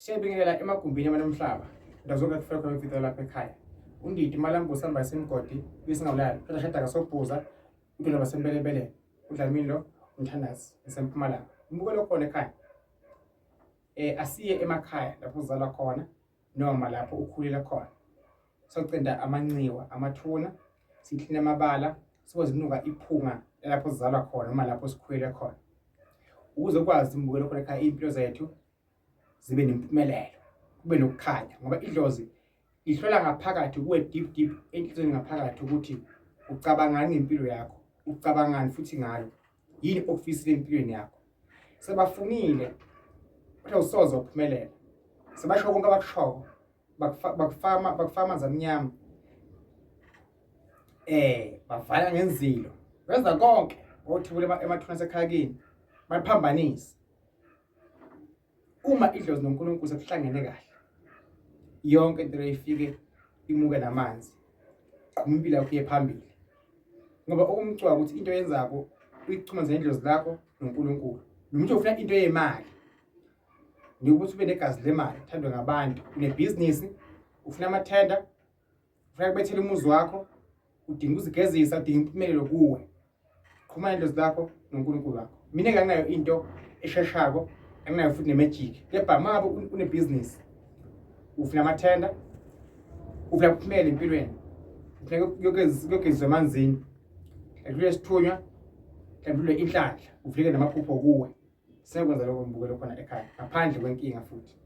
Siyabingelela emagumbini abanomhlaba. Ndawo zonke kufika khona imfihlo lapha ekhaya. Undidi Malambo samba semgodi bisingawulali. Phela shada kasobhuza intwana basembelebele. UDlamini lo umthandazi esempumalanga. Umbukelo khona ekhaya. Eh asiye emakhaya lapho uzalwa khona noma lapho ukhulela khona. Socenda amanxiwa, amathuna, siklina amabala, sikwazi ukunuka iphunga lapho sizalwa khona noma lapho sikhulele khona. Ukuze ukwazi umbukelo khona ekhaya iy'mpilo zethu zibe nempumelelo kube nokukhanya ngoba idlozi lihlola ngaphakathi kuwe deep deep enhliziyweni ngaphakathi ukuthi ucabangani ngempilo yakho ucabangani futhi ngayo yini okufisile empilweni yakho sebafungile kodwa usoze uphumelela sebasho konke abakushoko bakufama bakufama amanzi amnyama eh bavala ngenzilo benza konke othubule emathuna asekhaya kini baphambanise Uma idlozi noNkulunkulu sekuhlangene kahle, yonke into leyo ifike imuke namanzi, qhuma impilo yakho iye phambili. Ngoba okumcwaka ukuthi into oyenzako uyichumanise nedlozi lakho noNkulunkulu. Nomuntu ufuna into yemali, nikuthi ube negazi lemali, uthandwe ngabantu, unebhizinisi, ufuna amathenda, ufuna kubethela umuzi wakho, udinga ukuzigezisa, udinga impumelelo kuwe. Qhumana nedlozi lakho noNkulunkulu wakho. Mina ke anginayo into esheshako, anginayo futhi ne-magic. Kepha uma ngabe unebhizinisi, ufuna amathenda, ufuna kuphumelela empilweni, ufuna kuyogeziswa emanzini, mhlawumbe isithunywa, mhlawumbe inhlanhla, uvuleke namaphupho kuwe. Sengikwenza lokho ngibukele khona ekhaya ngaphandle kwenkinga futhi.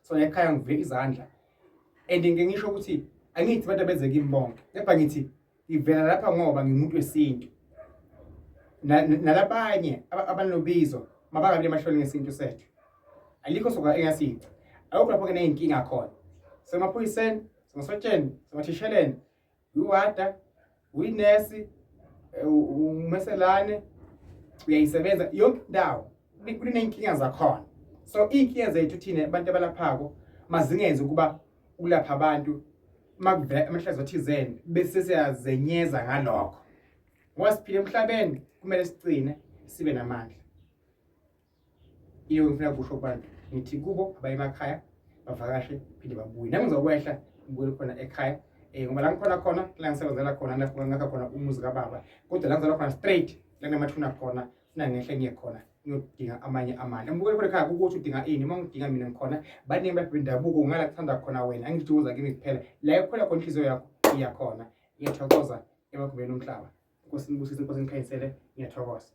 So ekhaya ngivule izandla and ngike ngisho ukuthi angithi abantu abeze kimi bonke, kepha ngithi ngivela lapha ngoba ngingumuntu wesintu. Nalabanye abanobizo mabangabi emahloni ngesintu sethu. Alikho soka engasici. Akukho lapho ke neyinkinga khona. Semaphoyiseni, semasotsheni, semathisheleni, uyiwada, uyinesi, umeselane, uyayisebenza yonke indawo kuneyinkinga zakhona. So iy'nkinga zethu thina abantu abalaphako mazingenzi ukuba ukulapha abantu makuvela amahlazo athizeni bese siyazenyeza ngalokho. Ngoba siphila emhlabeni kumele sicine sibe namandla. Iyo ngifuna kusho kubantu ngithi kubo abaye emakhaya bavakashe phinde babuye. Nami ngizokwehla ngibuyele khona ekhaya eh ngoba la ngikhona khona la ngisebenzela khona lapho ngakha khona umuzi kababa kodwa la ngizalwa khona straight la kunamathuna khona funa ngehle ngiye khona ngiyodinga amanye amandla. Ngibukele khona ekhaya ukuthi udinga ini, uma ngidinga mina ngikhona baningi abantu bendabuko ngala kuthanda khona wena angithi uza kimi kuphela la ekhona khona inhliziyo yakho iya khona. Ngiyathokoza emagumbini omhlaba. Inkosi inibusise, inkosi inikhanyisele, ngiyathokoza.